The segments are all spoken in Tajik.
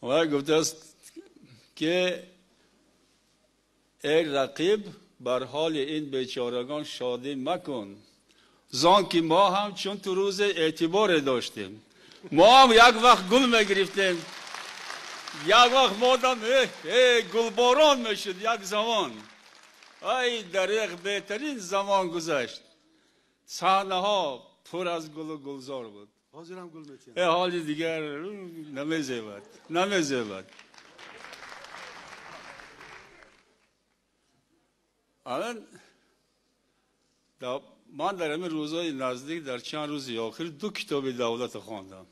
Ва гуфтааст ки эй рақиб, бар ҳоли ин бечорагон шодӣ макун, зон ки мо ҳам чун ту рӯзе эътиборе доштем, мо ҳам як вақт гул мегирифтем, як вақт модам гулборон мешуд як замон. Ай дареғ, беҳтарин замон гузашт, саҳнаҳо пур аз гулу гулзор буд. Ҳозир ҳам гул метиҳанд. Ҳоли дигар намезебад, намезебад. Алан ман дар ҳамин рӯзҳои наздик, дар чанд рӯзи охир, ду китоби давлат хондам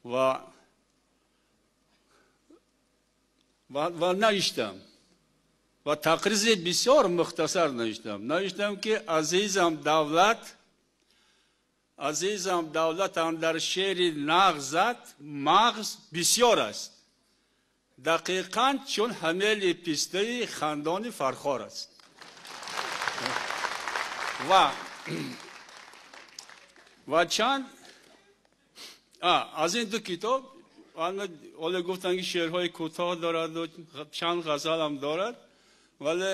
ва навиштам ва тақризи бисёр мухтасар навиштам. Навиштам ки азизам давлат, азизам давлатам дар шеъри нағзат мағз бисёр аст, дақиқан чун ҳамели пистаи хандони Фархор аст. Ва чанд аз ин ду китоб ҳоло гуфтанд ки шеърҳои кӯтоҳ дорад ва чанд ғазалам дорад, вале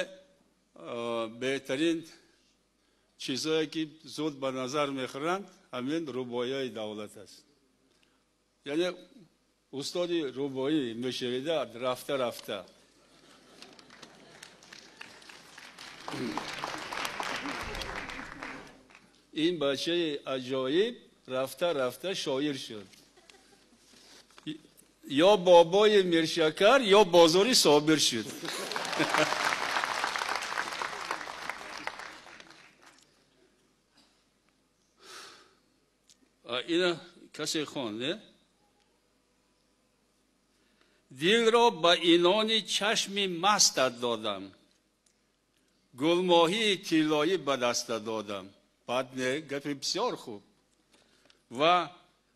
беҳтарин чизҳое ки зуд ба назар мехӯранд ҳамин рубоияи давлат аст. Яъне устоди рубоӣ мешавида рафта рафта. Ин бачаи аҷоиб рафта рафта шоир шуд. Ё бобои Миршакар, ё бозори Собир шуд. Ина касе хонд, не? Дилро ба инони чашми мастат додам, гулмоҳии тиллоӣ ба дастат додам. Баъд не, гапи бисёр хуб. Ва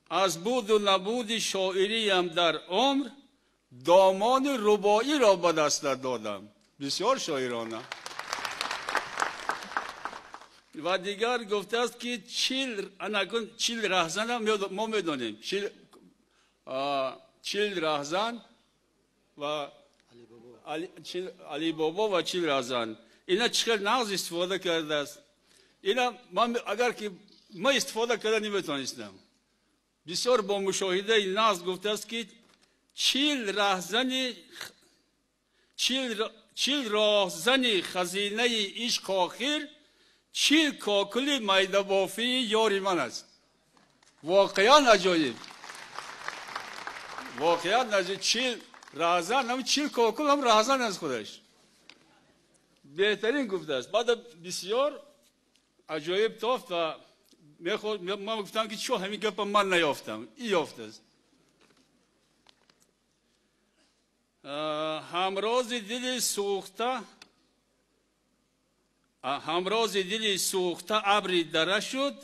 аз буду набуди шоириям дар умр домони рубоиро ба дастат додам. Бисёр шоирона. Ва дигар гуфтааст ки 40 раҳзан мо медонем, 40 раҳзан ва Алибобо ва 40 раҳзан. Ина чӣ хел нағз истифода кардааст. Ина ман агар ки ман истифода карда наметавонистам. Бисёр бо мушоҳидаи нағз гуфтааст ки 40 роҳзани хазинаи ишқ охир 40 кокули майдабофии ёри ман аст. Воқеан аҷоиб, воқеан аҷоиб. 40 раҳзан, ҳам 40 кокул ҳам раҳзан аз худаш. Беҳтарин гуфтааст. Баъд бисёр аҷоиб тофт ва ман гуфтам ки чо ҳамин гапа ман наёфтам, и ёфтааст. Ҳамрози дили сӯхта, ҳамрози дили сӯхта абри дара шуд,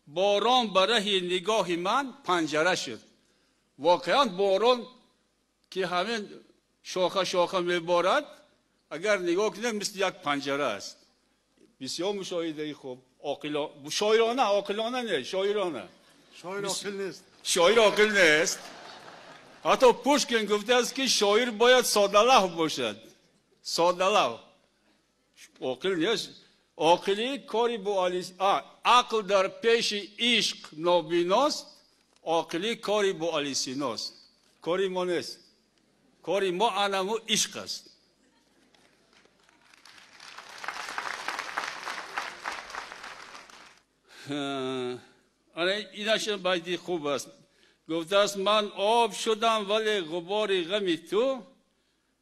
борон ба раҳи нигоҳи ман панҷара шуд. Воқеан борон ки ҳамин шоха шоха меборад, агар нигоҳ кунем мисли як панҷара аст. Бисёр мушоҳидаи хуб, шоирона, оқилона не, шоирона. Шоир оқил нест. Шоир оқил нест. Ҳатто Пушкин гуфтааст ки шоир бояд содалавҳ бошад. Содалавҳ. Оқил нест. Оқилӣ кори бо ақл дар пеши ишқ нобиност, оқилӣ кори бо Алисиност. Кори мо нест. Кори мо анаму ишқ аст. Инаш байти хуб аст. Гуфтааст ман об шудам, вале ғубори ғами ту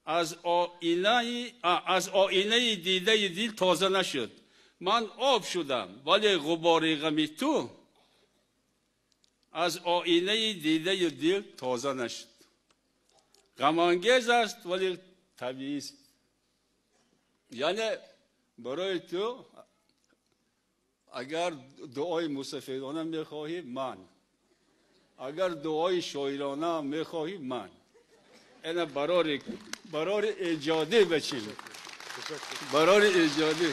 аз оинаи дидаи дил тоза нашуд. Ман об шудам, вале ғубори ғами ту аз оинаи дидаи дил тоза нашуд. Ғамангез аст, вале табиист. Яъне барои ту агар дуои мусафирона мехоҳӣ, ман. Агар дуои шоирона мехоҳӣ, ман. Ина барори эҷодӣ бачим. Барори эҷодӣ.